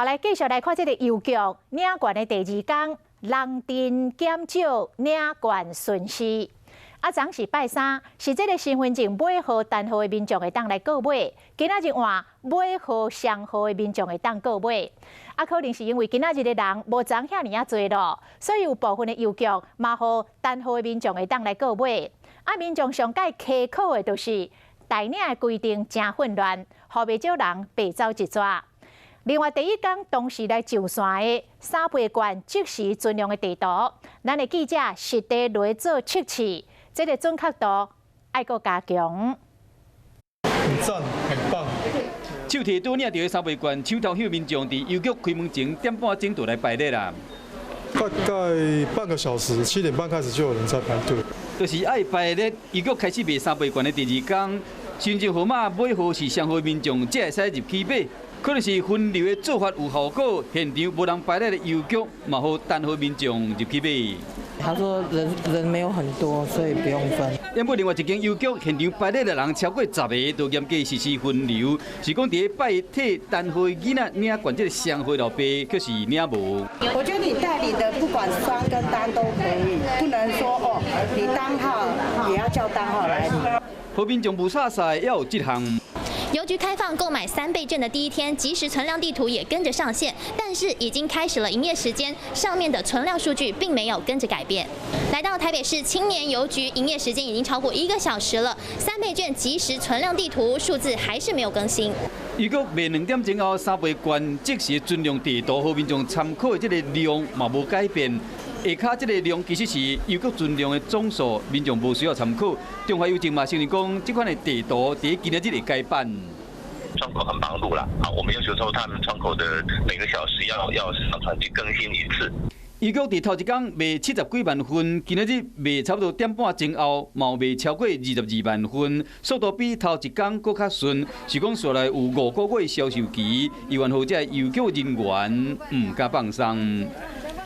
好，來繼續來看這个郵局領券的第二工，人陣減少，領券順序。啊，昨是拜三，是這个身份證尾號單號的民眾會當來購買。今仔日換尾號雙號的民眾會當購買。啊，可能是因為今仔日的人無昨遐爾仔濟囉，所以有部分的郵局嘛，予單號的民眾會當來購買。啊，民眾上蓋起考的就是代領的規定誠混亂，予袂少人白走一逝。另外，第一工同時來上線的三倍券即時存量的地圖，咱的記者實地來做測試，這个準確度愛閣加強。很讚，很棒。手提拄領著的三倍券，搶頭戲民眾佇郵局開門前點半鐘就來排列啦。大概半個小時，7點半開始就有人在排隊。就是愛排列，郵局開始賣三倍券的第二工，身份證號碼尾號是雙號民眾才會使入去買。可能是分流的做法有效果，現場無人排列的郵局嘛，予單號民眾入去買。他說人人沒有很多，所以不用分。不過另外一間郵局現場排列的人超過10个，都嚴格實施分流。是講佇咧拜一替單號囡仔領券這个雙號老爸，卻是領無。我覺得你代理的不管雙跟單都可以，不能說哦，你單號也要叫單號來領。予民眾無煞煞，也有這項。郵局開放購買三倍券的第一天，即時存量地圖也跟着上線，但是已經開始了營業時間，上面的存量數據並沒有跟着改變。來到台北市青年郵局，營業時間已經超過一個小時了，三倍券即時存量地圖數字還是沒有更新。如果賣2點鐘後三倍券即時存量地圖，予民眾參考的這个量嘛無改變。下跤這个量其實是郵局存量的總數，民眾無需要參考。中華郵政嘛承認講，這款的地圖佇今仔日會改版。窗口很忙碌啦，啊，我們要求說他們窗口的每個小時要上傳去更新一次。郵局佇頭一工賣70幾萬份，今仔日賣差不多點半鐘後，嘛有賣超過22萬份，速度比頭一工閣較順。是講紲來有5個月銷售期，猶原予這郵局人員毋敢放鬆。